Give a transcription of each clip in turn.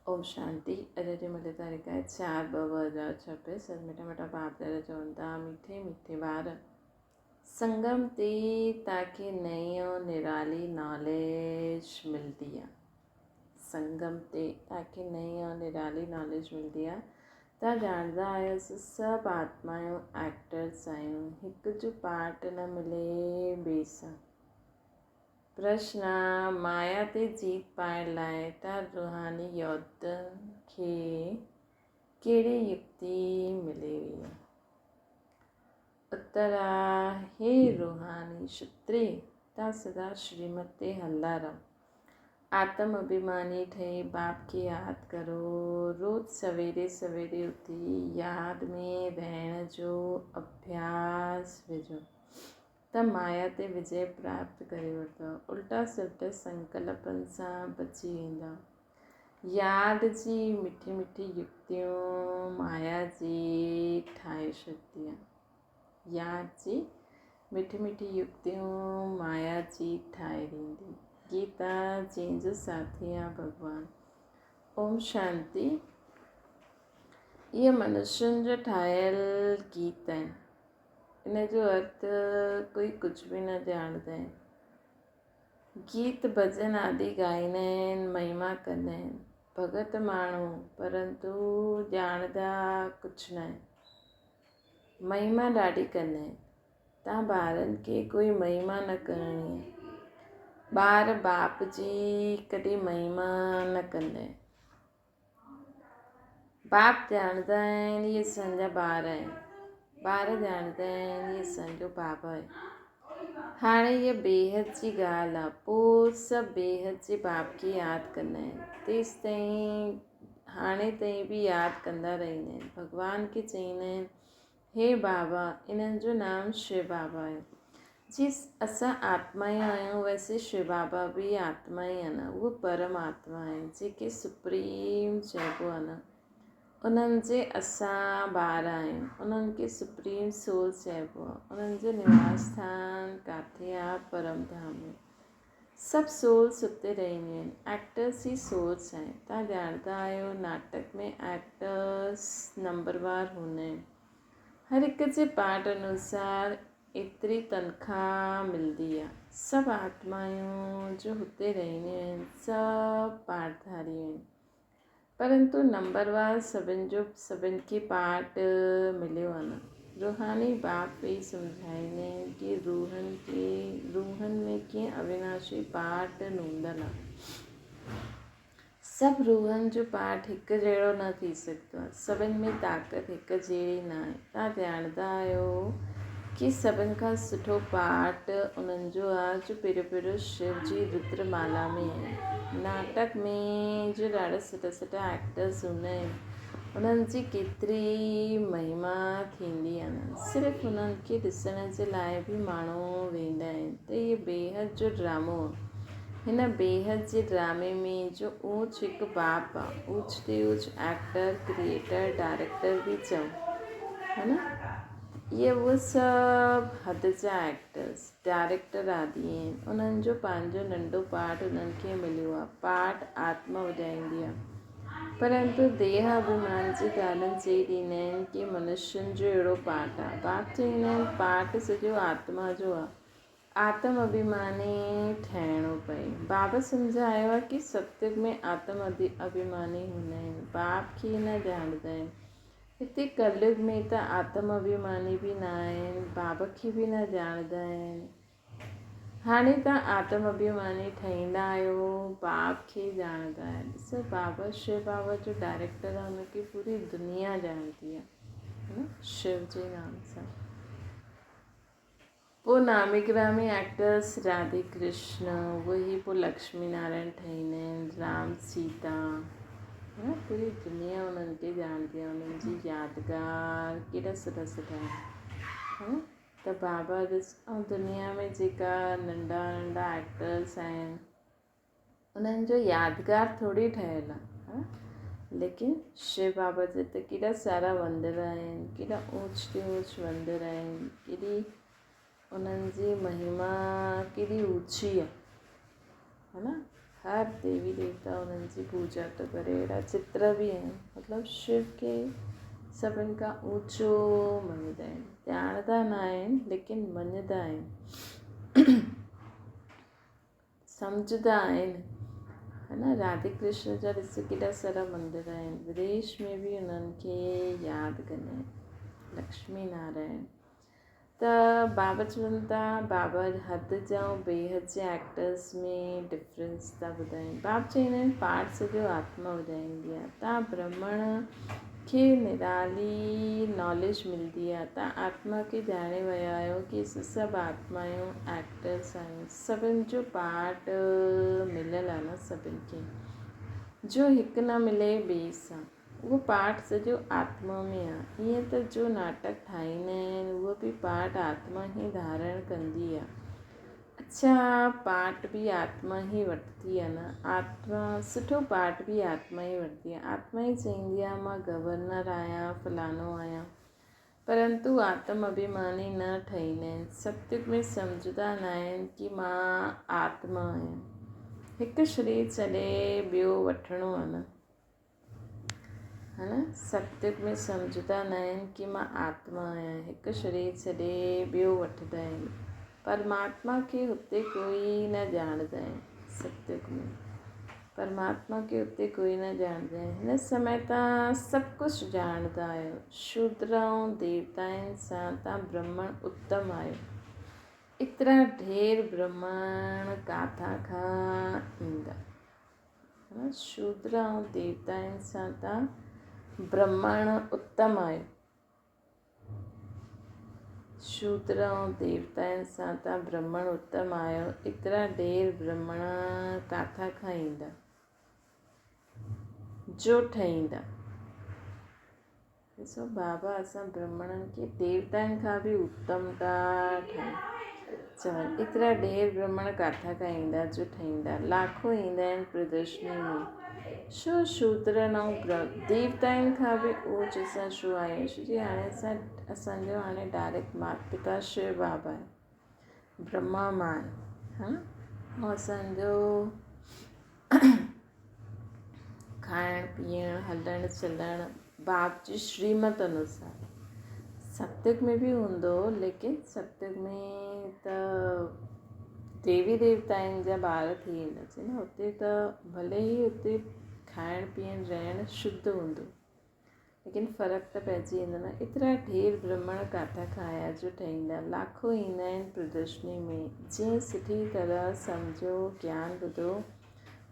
اوم شانتي اڄ جي ملي تاريخ آهي 4/2/2026. اڄ مٺا مٺا باپ دادا چون ٿا، مٺي مٺي ٻار، سنگم تي تاکي نئين ۽ نرالي ناليج ملدي آ. سنگم تي تاکي نئين ۽ نرالي ناليج ملدي آ. تان ڄاڻندا آهيو اسين سڀ آتمايون ايڪٽرس آهيون، هڪ جو پارٽ نه ملي ٻئي سان. پرشن، مايا تي جيت پائڻ لاء تان روحاني يوڌن کي ڪهڙي يڪتي ملي هئي؟ اتر، هي روحاني شتري! تان سدا شريمت تي هلندا رهو. آتم اڀيماني ٺهي باپ کي ياد ڪرو. روز سويري سويري اٿي ياد ۾ رهڻ جو اڀياس وجهو. ته مايا تي وجئه پراپت ڪري وٺندؤ. الٽا سلٽا سنڪلپن سان بچي ويندؤ. ياد جي مٺي مٺي يڪتيون مايا جي ٺاهي ڇڏندي آهي. ياد جي مٺي مٺي يڪتيون مايا جي ٺاهي ڏيندي. گيتا جنهن جو ساٿي آ ڀڳوان. اوم شانتي. اهي منشين جا ٺاهيل گيت آهن. ان جو ارٿ ڪوئي ڪجهه به نه ڄاڻندا آهن. گيت ڀڄن آدي ڳائيندا آهن، مهما ڪندا آهن. ڀڳت ماڻهو پرنتو ڄاڻندا ڪجهه نه آهن. مهما ڏاڍي ڪندا آهن. تان ٻارن کي ڪوئي مهما نه ڪرڻي آهي. ٻار باپ جي ڪڏهن مهما نه ڪندا آهن. باپ ڄاڻندا آهن اهي اسان جا ٻار آهن، ٻار ڄاڻندا آهن اهي اسان جو بابا آهي. هاڻي هيء بيحد جي ڳالهه آهي، پوء سڀ بيحد جي باپ کي ياد ڪندا آهن، تيستائين هاڻي تائين به ياد ڪندا رهندا آهن. ڀڳوان کي چئيندا آهن، هي بابا، انهن جو نام شو بابا آهي. جي اسان آتما ئي آهيون، ويسي شو بابا به آتما ئي آهن. اهو پرم آتما آهي، جيڪي سپريم چئبو آهي نه، انهن جي اسان ٻار آهيون. انهن کي سپريم سول چئبو آهي. انهن جو نواس اسٿان ڪاٿي آهي؟ پرم ڌام ۾. سڀ سولز اتي رهنديون آهن. ايڪٽرس ئي سولز آهن. توهان ڄاڻندا آهيو ناٽڪ ۾ ايڪٽرس نمبروار هوندا آهن. هر هڪ جي پارٽ انوسار ايتري تنخواهه ملندي آهي. سڀ آتمايون جو هتي رهنديون آهن سڀ پارٽڌاري آهن. پرنتو نمبروار سڀن جو سڀن کي پارٽ مليو آ نه. روحاني باپ ويهي سمجهائيندا آهن ڪي روحن کي روحن ۾ ڪيئن اويناشي پارٽ نوندل آ. سڀ روحن جو پارٽ هڪ جهڙو نه ٿي سگهندو آ. سڀن ۾ طاقت هڪ جهڙي ناهي. توهان ڄاڻندا آهيو ڪي سڀن کان سٺو پارٽ انهن جو آ جو پهريون پهريون شو جي ردر مالا ۾ آهن. ناٽڪ ۾ جو ڏاڍا سٺا سٺا ايڪٽرس هوندا آهن انهن جي ڪيتري مهما ٿيندي آ نه صرف انهن کي ڏسڻ جي لاء به ماڻهو ويندا آهن ته هي بيحد جو ڊرامو آ. هن بيحد جي ڊرامي ۾ جو اوچ هڪ باپ آ، اوچ تي اوچ ايڪٽر، ڪريئيٽر، ڊائريڪٽر به چئو ها نه اهي اهي سڀ حد جا ايڪٽرس، ڊائريڪٽر آدي آهن، انهن جو پنهنجو ننڍو پارٽ انهن کي مليو آ، پارٽ آتما وڄائيندي آ. پرنتو ديهه اڀيمان جي ڳالهين چئي ڏيندا آهن ڪي منشين جو اهڙو پارٽ آ. باپ چئيندا آهن پارٽ سڄو آتما جو آ. آتم اڀيماني ٺهڻو پئي. بابا سمجهايو آهي ڪي ستيگ ۾ آتم اڀيماني هوندا آهن، باپ کي نه ڄاڻندا آهن. هتي ڪليگ ۾ ته آتم اڀيماني به نه آهن، بابا کي به نه ڄاڻندا آهن. هاڻي توهان آتم اڀيماني ٺهيندا آهيو، باپ کي ڄاڻندا آهيو. ڏسو بابا شو بابا جو ڊائريڪٽر آهي، ان کي پوري دنيا ڄاڻندي آهي، شو جي نام سان. پوء نامي گرامي ايڪٽرس راڌي ڪرشن اهي ئي پوء لڪشمي نارائڻ ٺهيندا آهن، رام سيتا ها پوري دنيا انهن کي ڄاڻندي آهي انهن جي يادگار ڪيڏا سٺا سٺا آهن ها ته بابا ڏس ۽ دنيا ۾ جيڪا ننڍا ننڍا ايڪٽرس آهن انهن جو يادگار ٿوري ٺهيل آهي ليڪن شو بابا جي ته ڪيڏا سارا مندر آهن ڪيڏا اوچ تي اوچ مندر آهن ڪيڏي انهن جي مهما ڪيڏي اوچي آهي ها نه. هر ديوي ديوتا انهن جي پوڄا ٿو ڪري. اهڙا چتر به آهن. مطلب شو کي سڀن کان اوچو مڃيندا آهن. ڄاڻندا نه آهن ليڪن مڃيندا آهن. سمجهندا آهن. ها نه راڌي ڪرشن جا ڏس ڪيڏا سارا مندر آهن. وديش ۾ به انهن کي ياد ڪندا آهن. لڪشمي نارائڻ. ته بابا چون ٿا بابا حد جا ۽ بيحد جي ايڪٽرس ۾ ڊفرنس ٿا ٻڌائين. باب چئيندا آهن پارٽ سڄو آتما ٻڌائيندي آهي. تان برهمڻ کي نرالي ناليج ملدي آهي. تان آتما کي ڄاڻي ويا آهيو ڪي اسين سڀ آتما آهيون ايڪٽرس آهيون. سڀن جو پارٽ مليل آهي نه سڀن کي. جو هڪ نه ملي ٻئي سان. اهو پارٽ سڄو آتما ۾ آ. ائين ته جو ناٽڪ ٺاهيندا آهن اهو به پارٽ آتما ئي ڌارڻ ڪندي آ. اڇا پارٽ به آتما ئي وٺندي آ نه. آتما سٺو پارٽ به آتما ئي وٺندي آ. آتما ئي چئيندي آ مان گورنر آهيان فلانو آهيان. پرنتو آتم اڀيماني نه ٺهيندا آهن. ستيگ ۾ سمجهندا ناهن ڪي مان آتما آهيان. هڪ شرير ڇڏي ٻيو وٺڻو آ نه. ها نه ستيگ ۾ سمجهندا نه آهن ڪي مان آتما آهيان هڪ شرير ڇڏي ٻيو وٺندا آهن پرماتما کي هتي ڪوئي نه ڄاڻندا آهن ستيگ ۾ پرماتما کي هتي ڪوئي نه ڄاڻندا آهن هن سمي تان سڀ ڪجهه ڄاڻندا آهيو شودر ۽ ديوتائن سان تان برهمڻ اتم آهيو ايترا ڍير برهمڻ ڪاٿان کان ايندا شودر ۽ ديوتائن سان ته برهمڻ اتم آهي. شودر ۽ ديوتائن سان ته برهمڻ اتم آهيو. ايترا ڍير برهمڻ ڪاٿان کان ايندا، جو ٺهيندا. ڏسو بابا اسان برهمڻن کي ديوتائن کان به اتم ٿا ٺاهين. چون ايترا ڍير برهمڻ ڪاٿان کان ايندا جو ٺهيندا. لاکون ايندا آهن پردرشني ۾. ڇو شودرن ۽ ديوتائن کان به اوچ اسان ڇو آهيون؟ ڇو جي هاڻي اسان اسان جو هاڻي ڊائريڪٽ مات پتا شو بابا آهي. برهما مان آهي. ها ۽ اسان جو کائڻ پيئڻ هلڻ چلڻ باپ جي شريمت انوسار ستيگ ۾ به هوندو هو ليڪن ستيگ ۾ ته ديوي ديوتائن جا ٻار ٿي وينداسين نه اتي ته ڀلي ئي اتي کائڻ پيئڻ رهڻ شڌ هوندو ليڪن فرق ته پئجي ويندو نه. ايترا ڍير برهمڻ ڪاٿان کان آيا جو ٺهيندا. لاکون ايندا آهن پردرشني ۾. جنهن سٺي طرح سمجهيو، گيان ٻڌو،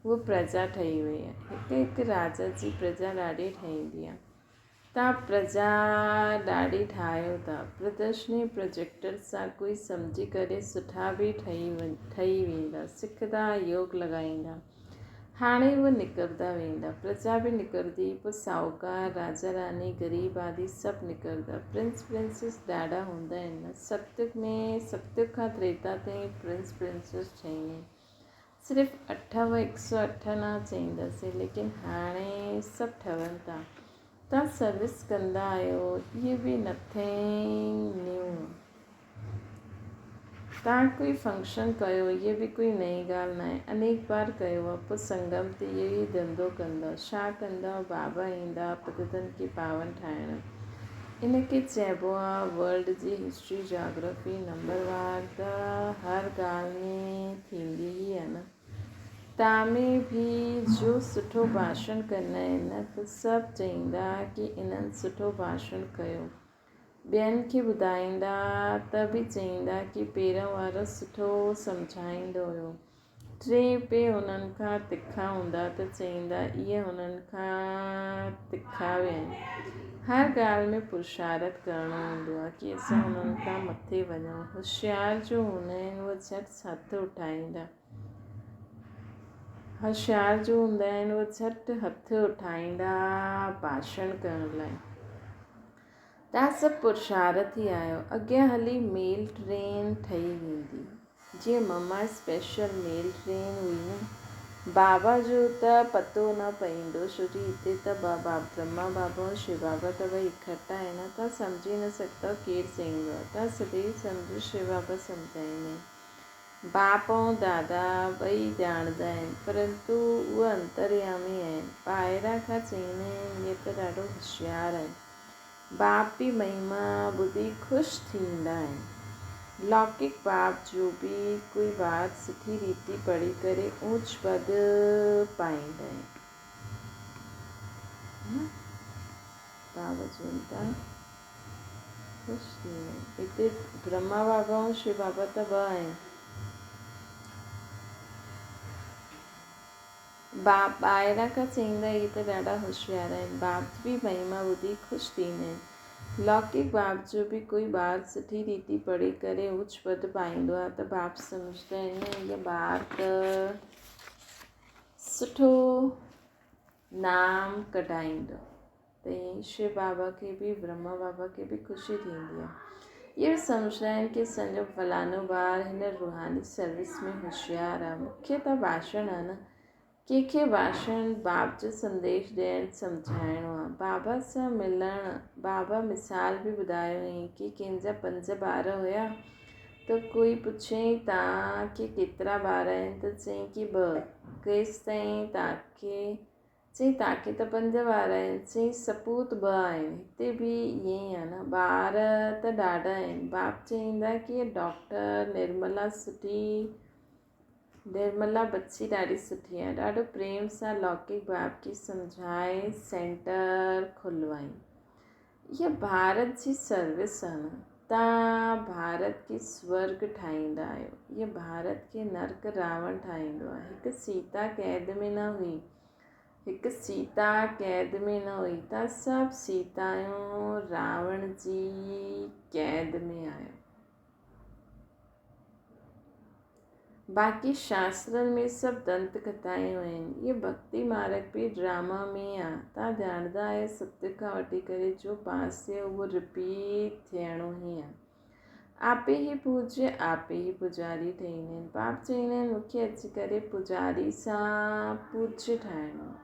هوء پرجا ٺهي وئي آهي. هڪ هڪ راجا جي پرجا ڏاڍي ٺهيندي آهي. تان پرجا ڏاڍي ٺاهيو ٿا. پردرشني پروجيڪٽر سان ڪوئي سمجهي ڪري سٺا به ٺهي ويندا. سکندا، يوگ لڳائيندا. هاڻي اهي نڪرندا ويندا. پرجا به نڪرندي، پوء ساهوڪار، راجا راڻي، غريب آدي سڀ نڪرندا. پرنس پرنسيس ڏاڍا هوندا آهن نه. ستيگ ۾ ستيگ کان تريتا تائين پرنس پرنسيس ٺهيندا آهن. صرف اٺ و هڪ سو اٺ نه چئينداسين، ليڪن هاڻي سڀ ٺهن ٿا. توهان سروس ڪندا آهيو، اهي به نٿنگ نيو. توهان ڪوئي فنڪشن ڪيو اهي به ڪوئي نئين ڳالهه ناهي انيڪ بار ڪيو آهي پوء سنگم تي اهو ئي ڌنڌو ڪندؤ ڇا ڪندؤ بابا ايندا پتتن کي پاون ٺاهڻ ان کي چئبو آهي ورلڊ جي هسٽري جاگرافي نمبر وار ته هر ڳالهه ۾ ٿيندي ئي آهي نه تان ۾ به جو سٺو ڀاشڻ ڪندا آهن نه ته سڀ چئيندا ڪي انهن سٺو ڀاشڻ ڪيو ٻين کي ٻڌائيندا ته به چئيندا ڪي پيرن وارو سٺو سمجهائيندو هيو. ٽئين پي هنن کان تکا هوندا ته چئيندا اهي هنن کان تکا به آهن. هر ڳالهه ۾ پرشارٿ ڪرڻو هوندو آهي ڪي اسان هنن کان مٿي وڃون. هوشيار جو هوندا آهن اهي جهٽ هٿ اٺائيندا. هوشيار جو هوندا آهن اهي جهٽ هٿ اٺائيندا ڀاشڻ ڪرڻ لاء. توهان سڀ پرشارٿي آهيو. اڳيان هلي ميل ٽرين ٺهي ويندي. جيئن مما اسپيشل ميل ٽرين هئي نه. بابا جو ته پتو نه پئيندو ڇو جي هتي ته برهما بابا ۽ شو بابا ته ٻئي اڪٺا آهن نه. توهان سمجهي نه سگهندؤ ڪير چئيندو آهي. توهان سديو سمجهو شو بابا سمجهائيندا آهن. باپ ۽ دادا ٻئي ڄاڻندا آهن، پرنتو اهي انتريامي آهن. ٻاهران کان چئيندا آهن، اهي ته ڏاڍو هوشيار آهن. باپ به مهما ٻڌي خوش ٿيندا آهن. لوڪڪ باپ جو به ڪوئي ٻار سٺي ريتي پڙهي ڪري اوچ پد پائيندا آهن. باپ چون ٿا. خوش ٿي ويا. هتي برهما بابا ۽ شو بابا ته ٻه آهن. باپ ٻاهران کان چئيندا اهي ته ڏاڍا هوشيار آهن. باپ جي به مهما ٻڌي خوش ٿيندا آهن. لوڪڪ باپ جو به ڪوئي ٻار سٺي ريتي پڙهي ڪري اوچ پد پائيندو آهي ته باپ سمجهندا آهن نه هيء ٻار ته سٺو نام ڪڍائيندو. ته ائين شو بابا کي به برهما بابا کي به خوشي ٿيندي آهي. اهو به سمجهندا آهن ڪي اسان جو فلانو ٻار هن روحاني سروس ۾ هوشيار آهي. مکيه ته ڀاشڻ آهي نه. ڪنهن کي ڀاشڻ باپ جو سنديش ڏيڻ سمجهائڻو آهي. بابا سان ملڻ بابا مثال به ٻڌايو هئائين ڪي ڪنهن جا پنج ٻار هيا ته ڪوئي پڇيائين توهان کي ڪيترا ٻار آهن ته چيائين ڪي ٻه ڪيستائين توهان کي چيائين تاکي ته پنج ٻار آهن. چيائين سپوت ٻه آهن. هتي به ائين ئي آهي نه. ٻار ته ڏاڍا آهن. باپ چئيندا ڪي ڊاڪٽر نرملا سٺي نرملا بچي ڏاڍي سٺي آهي. ڏاڍو پريم سان لوڪڪ باپ کي سمجهائي سينٽر کولوائين. اها ڀارت جي سروس آهي نه. تان ڀارت کي سورڳ ٺاهيندا آهيو. اها ڀارت کي نرڪ راوڻ ٺاهيندو آهي. هڪ سيتا قيد ۾ نه هئي. هڪ سيتا قيد ۾ نه هئي. تان سڀ سيتايون راوڻ جي قيد ۾ آهيو. باقي شاسترن ۾ سڀ دنت ڪٿائون آهن. اهي ڀڳتي مارگ به ڊراما ۾ آ. توهان ڄاڻندا آهيو ستيوگ کان وٺي ڪري جو پاس ٿيو اهو رپيٽ ٿيڻو ئي آ. آپي ئي پوڄ آپي ئي پوڄاري ٺهيندا آهن. باپ چئيندا آهن مون کي اچي ڪري پوڄاري سان پوڄ ٺاهڻو آ.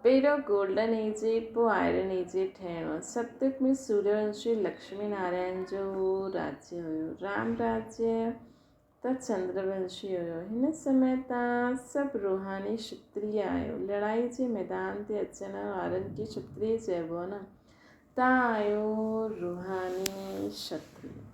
پهريون گولڊن ايج پوء آئرن ايج ٺهڻو. ستيوگ ۾ سوريونشي لڪشمي نارائڻ جو راجيه هيو. رام راجيه ته چندرونشي هيو. هن سمي تان سڀ روحاني شتريه آهيو. لڙائي جي ميدان تي اچڻ وارن کي شتريه چئبو نه. تان آهيو روحاني شتريه.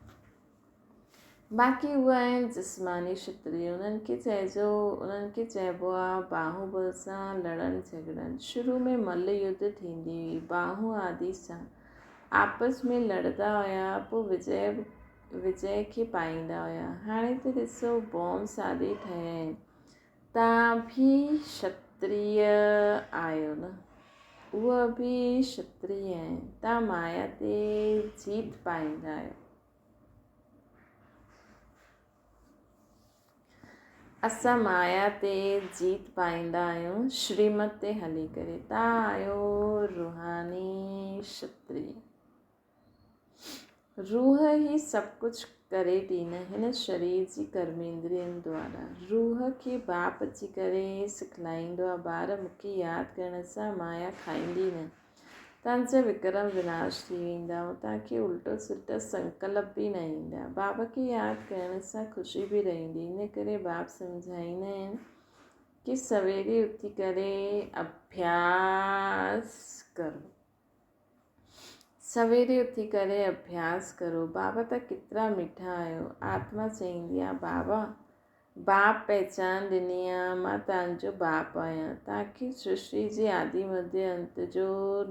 باقي اهي آهن جسماني شتري انهن کي چئجو انهن کي چئبو آهي باهوبل سان لڙڻ جهڳڙڻ شروع ۾ مل يڌ ٿيندي هئي باهو آدي سان آپس ۾ لڙندا هيا پوء وجئه وجئه کي پائيندا هيا هاڻي ته ڏسو بومس آدي ٺهيا آهن تان به شتريه آهيو نه اهي به شتريه آهن تان مايا تي جيت پائيندا آهيو. اسان مايا تي جيت پائيندا آهيون شريمت تي هلي ڪري. تان آهيو روحاني شتري. روح ئي سڀ ڪجهه ڪري ٿي نه هن شرير جي ڪرميندرين دوارا. روح کي باپ اچي ڪري سکلائيندو آهي ٻار مونکي ياد ڪرڻ سان مايا کائيندي نه. تان جا وڪرم وناش ٿي ويندا ۽ تان کي الٽو سلٽا سنڪلپ به نه ايندا. باب کي ياد ڪرڻ سان خوشي به رهندي. ان ڪري باب سمجهائيندا آهن ڪي سويري اٿي ڪري اڀياس ڪرو. سويري اٿي ڪري اڀياس ڪرو. بابا تان ڪيترا مٺا آهيو. آتما چئيندي آهي بابا باپ پهچان ڏني آ، مان تنهنجو باپ آهيان. تانکي سرشٽي جي آدي مڌيه انت جو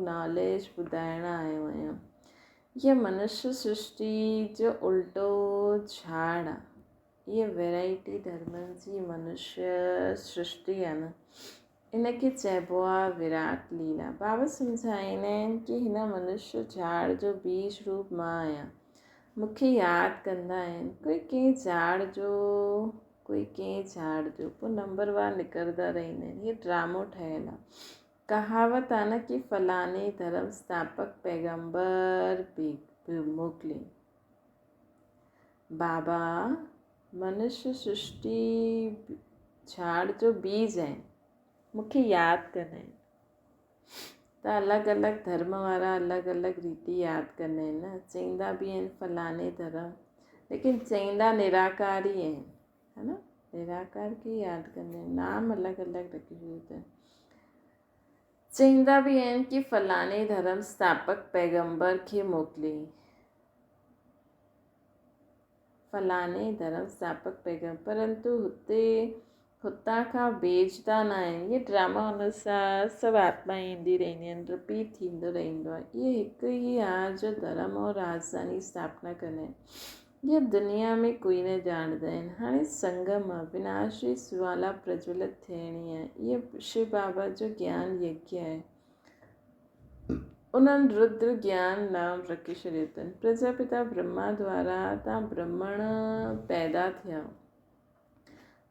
ناليج ٻڌائڻ آيو آهيان. هيء منشيه سرشٽي جو الٽو جهاڙ آ. هيء ويرائٽي ڌرمن جي منشيه سرشٽي آ نه. ان کي چئبو آ وراٽ ليلا. بابا سمجهائيندا آهن ڪي هن منشيه جهاڙ جو بيج روپ مان آهيان. مون کي ياد ڪندا آهن. ڪوئي ڪنهن جهاڙ جو ڪوئي ڪنهن جهاڙ جو پوء نمبر وار نڪرندا رهندا آهن. هي ڊرامو ٺهيل آ. ڪهاوت آ نه ڪي فلاڻي ڌرم اسٿاپڪ پيغمبر به موڪلي. بابا منشيه سرشٽي جھاڙ جو بيج آهن مون کي ياد ڪندا آهن ته الڳ الڳ ڌرم وارا الڳ الڳ ريتي ياد ڪندا آهن نه چئيندا به آهن فلاڻي ڌرم ليڪن چئيندا نراڪار ئي آهن ها نه نراڪار کي ياد ڪندا آهن نام الڳ الڳ رکي ڇڏيو اٿن چئيندا به آهن ڪي فلاڻي ڌرم اسٿاپڪ پيغمبر کي موڪلي فلاڻي ڌرم اسٿاپڪ پيغمبر پرنتو هتي هتان کان ڀيجدا نه آهن اهي ڊراما ان سان سڀ آتما ايندي رهندي آهن رپيٽ ٿيندو رهندو آهي اهي هڪ ئي آهي جو ڌرم اور راجڌاني اسٿاپنا ڪندا آهن اها دنيا ۾ ڪوئي نه ڄاڻندا آهن هاڻي سنگم آهي وناش جي سوالا پرجولت ٿيڻي آهي اهي شو بابا جو گيان يگيا آهي انهن ردر گيان نام رکي ڇڏيو اٿن. پرجاپتا برهما دوارا تان برهمڻ پيدا ٿيا.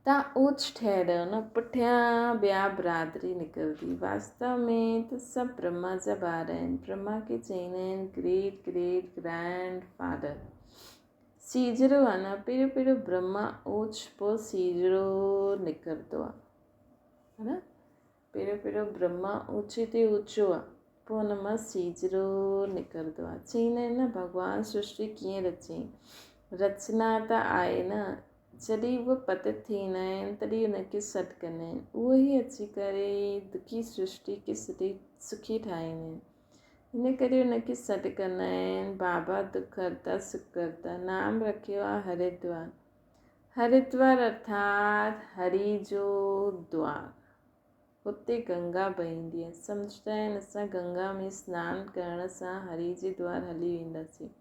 تان اوچ ٺهريو نه پٺيان ٻيا برادري نڪرندي. واستو ۾ ته سڀ برهما جا ٻار آهن. برهما کي چئيندا آهن گريٽ گريٽ گرينڊ فادر. سيجهرو آهي نه پهريون پهريون برهما اوچ پوء سيجهرو نڪرندو آهي. ها نه پهريون پهريون برهما اوچي تي اوچو آ، پوء ان مان سيجهرو نڪرندو آ. چئيندا آهن نه ڀڳوان سرشٽي ڪيئن رچيائين؟ رچنا ته آهي نه، جڏهن اهي پتت ٿيندا آهن تڏهن ان کي سڏ ڪندا آهن. اهي ئي اچي ڪري دکي سرشٽي کي سڏي سکي ٺاهيندا آهن. ان ڪري ان کي سڏ ڪندا آهن بابا دک هرتا سک ڪرتا. نام رکيو آ هردوار. هردوار ارٿات هري جو دوار. اتي گنگا بهندي آهي. سمجهندا آهن اسان گنگا ۾ سنان ڪرڻ سان هري جي دوار هلي وينداسين.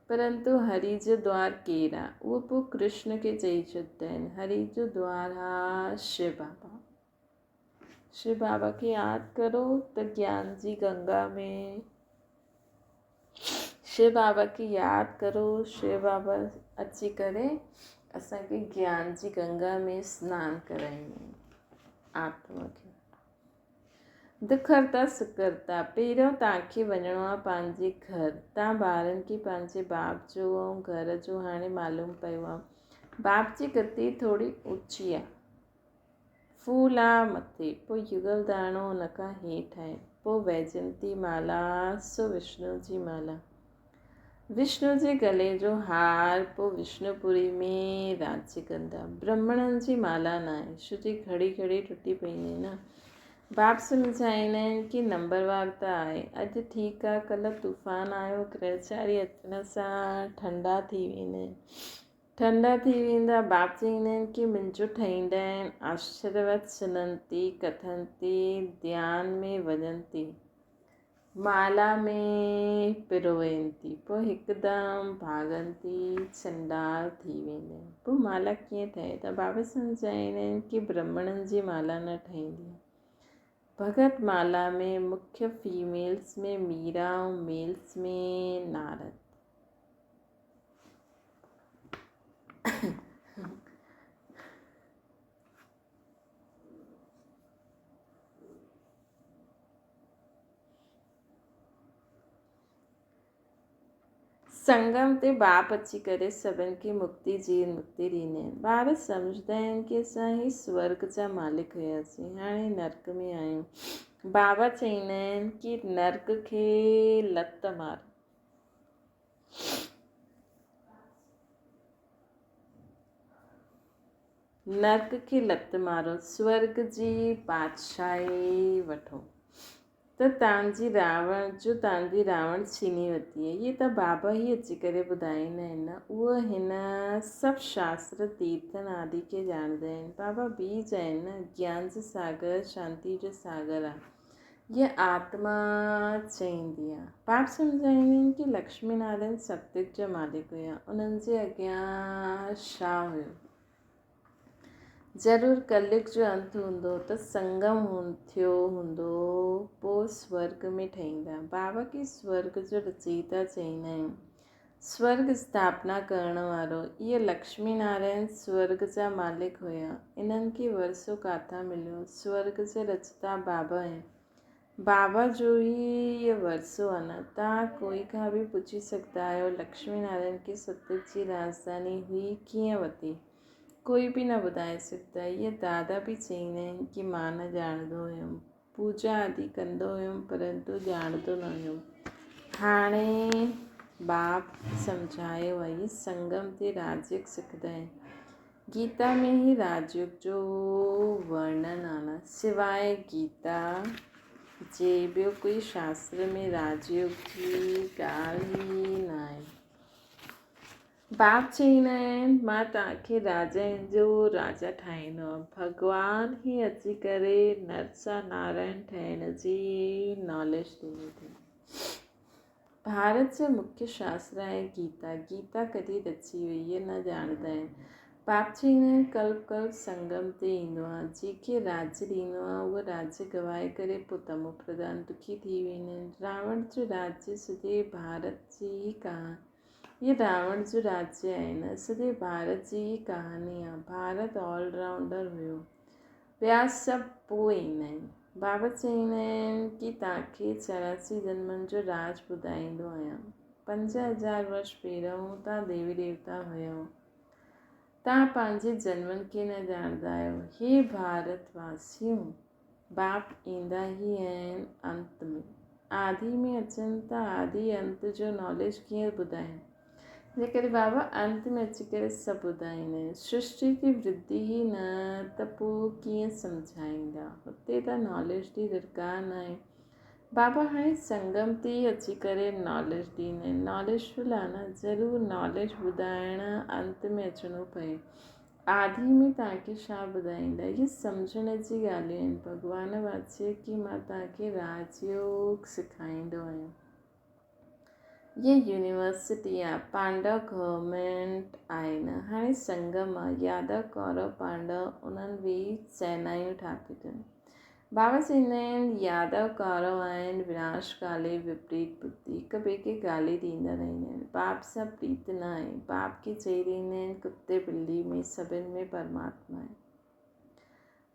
پرنتو هري جو دوار ڪير آهي؟ اهو پوء ڪرشن کي چئي ڇڏندا آهن. هري جو دوار آ شو بابا. شو بابا کي ياد ڪرو ته گيان جي گنگا ۾ شو بابا کي ياد ڪرو شو بابا اچي ڪري اسان کي گيان جي گنگا ۾ سنان ڪرائيندا آهن آتما کي دک هرتا سک هرتا پهريون توهان کي وڃڻو آهي پنهنجي گهر توهان ٻارن کي پنهنجي باپ جو ۽ گهر جو هاڻي معلوم پيو آهي باپ جي گتي ٿوري اوچي آهي ڦول آ مٿي، پوء يگل داڻو ان کان هيٺ آهي، پوء ويجنتي مالا سو وشنو جي مالا. وشنو جي گلي جو هار، پوء وشنو پوري ۾ راڄ ڪندا. برهمڻن جي مالا ناهي، ڇو جي گهڙي گهڙي ٽٽي پئيندي نه. باپ سمجهائيندا آهن ڪي نمبروار ته آهي، اڄ ٺيڪ آ، ڪلهه طوفان آيو، گرهچاري اچڻ سان ٺنڊا ٿي ويندا آهن. ٺنڊا ٿي ويندا، باپ چئيندا آهن ڪي منهنجو ٺهيندا آهن، آشروت سننتي، ڪٿنتي، ڌيان ۾ وڃنتي، مالا ۾ پروئنتي، پوء هڪدم ڀاڳنتي، چنڊال ٿي ويندا آهن. پوء مالا ڪيئن ٺهي ته بابا سمجهائيندا آهن ڪي برهمڻن جي مالا نه ٺهيندي آهي. ڀڳت مالا ۾ مکيه فيميلز ۾ ميرا ۽ ميلز ۾ نارد. سنگم تي باپ اچي ڪري سڀن کي مڪتي جيون مڪتي ڏيندا آهن. ٻار سمجهندا آهن ڪي اسان هي سورگ جا مالڪ هياسين هاڻي نرڪ ۾ آهيون. بابا چئيندا آهن ڪي نرڪ کي لت مار. نرڪ کي لت مارو، سورڳ جي بادشاهي وٺو. ته تان جي راوڻ جو تان جي راوڻ ڇيني ورتي آهي. اهي ته بابا ئي اچي ڪري ٻڌائيندا آهن نه. اهي هن سڀ شاستر، تيرٿن آدي کي ڄاڻندا آهن. بابا بيج آهن نه، گيان جو ساگر، شانتي جو ساگر آهي. اها آتما چئيندي آهي. پاپ سمجهائيندا آهن ڪي لڪشمي نارائڻ ستيگ جا مالڪ هيا، انهن جي اڳيان ڇا هيو؟ ضرور ڪليگ جو انت هوندو ته سنگم ٿيو هوندو، پوء سورڳ ۾ ٺهيندا. بابا کي سورڳ جو رچيتا چئيندا آهن. سورڳ اسٿاپنا ڪرڻ وارو. اهي لڪشمي نارائڻ سورڳ جا مالڪ هيا. انهن کي ورثو ڪاٿان مليو؟ سورڳ جا رچتا بابا آهن. بابا جو ئي اهو ورثو آهي نه. توهان ڪوئي کان به پڇي سگهندا آهيو لڪشمي نارائڻ کي ستيگ جي راڄڌاني هئي ڪيئن وتي؟ ڪوئي به نه ٻڌائي سگهندو آهي. اهي دادا به چئيندا آهن ڪي مان نه ڄاڻندو هيم. پوڄا آدي ڪندو هيم پرنتو ڄاڻندو نه هيم. هاڻي باپ سمجهايو آهي. هي سنگم تي راجيوگ سکندا آهن. گيتا ۾ ئي راجيوگ جو ورڻن آهي. سواء گيتا جي ٻيو ڪوئي شاستر ۾ راجيوگ جي ڳالهه ئي ناهي. باپ چئيندا آهن، مان توهان کي راجائن جو راجا ٺاهيندو آهيان. ڀڳوان ئي اچي ڪري نر سان نارائڻ ٺهڻ جي ناليج ڏني اٿن. ڀارت جو مکيه شاستر آهي گيتا. گيتا ڪڏهن رچي وئي اهو نه ڄاڻندا آهن. باپ چئيندا آهن، ڪلپ ڪلپ سنگم تي ايندو آهيان. جنهن کي راڄ ڏيندو آهيان اهو راڄ گنوائي ڪري پوء تمو پرڌان دکي ٿي ويندا آهن. راوڻ جو راڄ سڄي ڀارت جي ئي ڪهاڻي هي راوڻ جو راجيه آهي نه سڄي ڀارت جي ئي ڪهاڻي آ. ڀارت آل رائونڊر هيو. ٻيا سڀ پوء ايندا آهن. بابا چئيندا آهن ڪي توهان کي 84 جنمن جو راز ٻڌائيندو آهيان. 5000 ورش پهريون توهان ديوي ديوتا هيؤ. توهان پنهنجي جنمن کي نه ڄاڻندا آهيو. هي ڀارت واسيون! باپ ايندا ئي آهن انت ۾. آڌي ۾ اچن ته آڌي انت جو ناليج ڪيئن ٻڌائين. جيڪڏهن بابا انت ۾ اچي ڪري سڀ ٻڌائيندا آهن. سرشٽي جي ورڌي ئي نه ته پوء ڪيئن سمجهائيندا. هتي ته ناليج جي درڪار ناهي. بابا هاڻي سنگم تي ئي اچي ڪري ناليج ڏيندا آهن. ناليج فل آهي نه ضرور ناليج ٻڌائڻ انت ۾ اچڻو پئي. آڌي ۾ توهان کي ڇا ٻڌائيندا؟ اهي سمجهڻ جي ڳالهيون آهن. ڀڳوان واچي ڪي مان توهان کي راج يوگ سکائيندو آهيان. هيء يونيورسٽي آ، پانڊو گورنمينٽ آهي نه، هاڻي سنگم آ، يادو ڪورو پانڊو انهن به سينايون ٺاهيون اٿن. بابا چوندا آهن، يادو ڪارو آهن، وناش ڪالي وپريت بڌي، هڪ ٻئي کي گالي ڏيندا رهندا آهن. باپ سان پريت نه آهي. باپ کي چئي رهندا آهن، ڪتي ٻلي ۾ سڀن ۾ پرماتما آهي.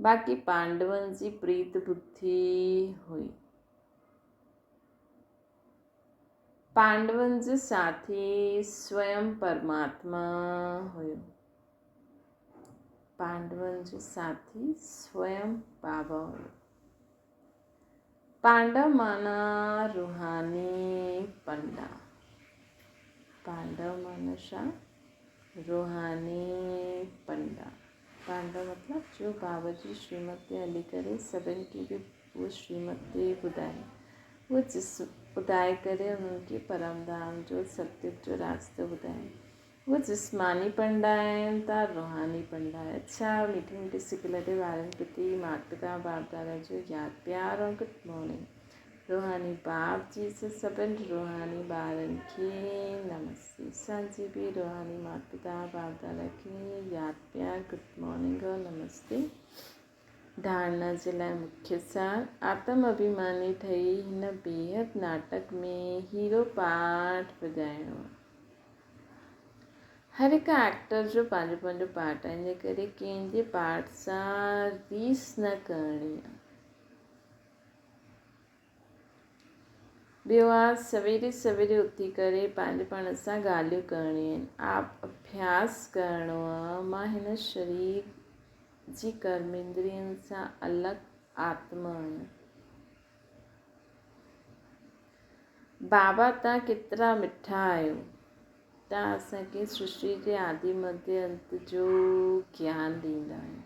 باقي پانڊون جي پريت بڌي هئي. پانڊون جو ساٿي سويم پرماتما هيو. پانڊون جو ساٿي سويم بابا هيو. پانڊو معنيٰ روحاني پنڊا. پانڊو معنيٰ ڇا؟ روحاني پنڊا. پانڊو مطلب جو بابا جي شريمت تي هلي ڪري سڀن کي به اهو شريمت تي ٻڌائي. اهو جس ٻڌائي ڪري انهن کي پرم ڌام جو ستيگ جو راستو ٻڌائي. هو جسماني پنڊا آهن ته روحاني پنڊا. اڇا مٺي مٺي سڪ لڏي وارن پرتي مات پتا باپ دادا جو ياد پيار ۽ گڊ مارننگ روحاني باپ جي سي سڀن روحاني ٻارن کي نمستي اسان جي به روحاني مات پتا باپ دادا کي ياد پيار گڊ مارننگ اور نمستي. ڌارڻا جي لاء مکيه سار آتم اڀيماني ٺهي هن بيحد ناٽڪ ۾ هيرو پارٽ وڄائڻو آهي. هر هڪ ايڪٽر جو پنهنجو پنهنجو پارٽ آهي ان ڪري ڪنهن جي پارٽ سان ريس نه ڪرڻي آهي. ٻيو آ سويري سويري اٿي ڪري پنهنجي پاڻ سان ڳالهيون ڪرڻيون آهن. آپ اڀياس ڪرڻو آ مان هن شرير جي ڪرميندرين سان الڳ آتما آهيان. بابا تان ڪيترا مٺا آهيو. تان اسان کي سرشٽي جي آدي مڌيه انت جو گيان ڏيندا آهيو.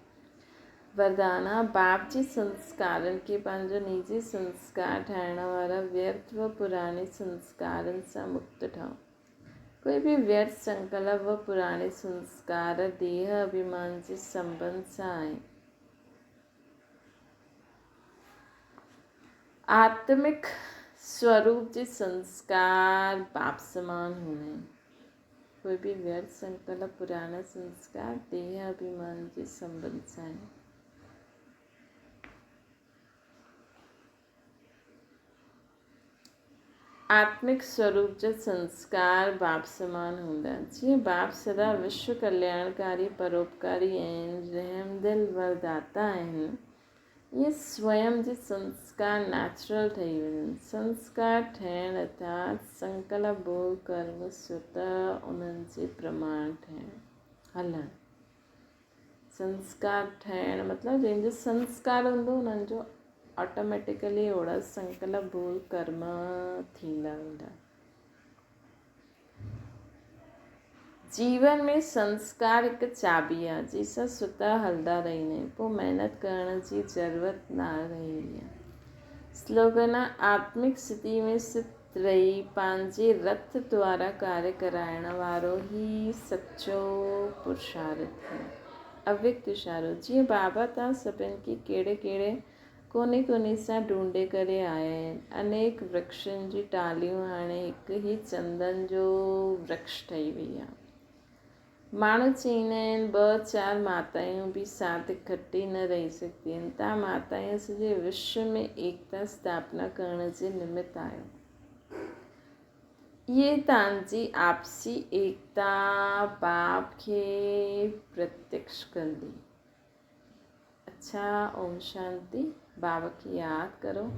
وردانا، باپ جي سنسڪارن کي پنهنجو نجي سنسڪار ٺاهڻ وارا ويرٿ و پراڻي سنسڪارن سان مڪت ٺهو. ڪوئي به ويرٿ سنڪلپ و پراڻي سنسڪار ديهه اڀيمان جي سنٻنڌ سان آهن. آتمڪ سوروپ جي سنسڪار باپ سمان هوندا آهن. ڪوئي به ويرٿ سنڪلپ، پراڻا سنسڪار، ديهه اڀيمان جي سنٻنڌ سان آهن. آتمڪ سوروپ جا سنسڪار باپ سمان هوندا. جيئن باپ سدا وشو ڪلياڻڪاري، پروپڪاري ۽ رحمدل ورداتا آهن، ائين سويم جي سنسڪار نيچرل ٺهي وڃن. سنسڪار ٺهڻ ارٿات سنڪلپ ٻول ڪرم سوته انهن جي پرماڻ ٺهڻ، هلڻ. سنسڪار ٺهڻ مطلب جنهن جو سنسڪار هوندو انهن جو آٽوميٽيڪلي اوڙا سنڪلپ ٻول ڪرم ٿيندا ويندا. جيون ۾ سنسڪار هڪ چاٻي آهي، جنهن سان ستا هلندا رهندا آهن، پوء محنت ڪرڻ جي ضرورت نه رهندي آهي. سلوگن، آتمڪ سٿي ۾ سٿ رهي پنهنجي رٿ دوارا ڪاريه ڪرائڻ وارو ئي سچو پرشارٿ آهي. اويڪت اشارو، جيئن بابا توهان سڀن کي ڪهڙي ڪهڙي ڪوني ڪوني سان ڍونڍي ڪري آيا آهن. انيڪ ورڪشن جون ٽالهيون هاڻي هڪ ئي چندن جو ورڪش ٺهي وئي آهي. ماڻهو چئيندا آهن ٻه چار ماتايون به ساٿ اڪٺي نه رهي سگهنديون آهن. تان ماتايون سڄي وشو ۾ ايڪتا اسٿاپنا ڪرڻ جي نمت آهيو. اهي تان جي آپسي ايڪتا باپ کي پرتيڪش ڪندي. اڇا اوم شانتي بابا کي ياد ڪرو.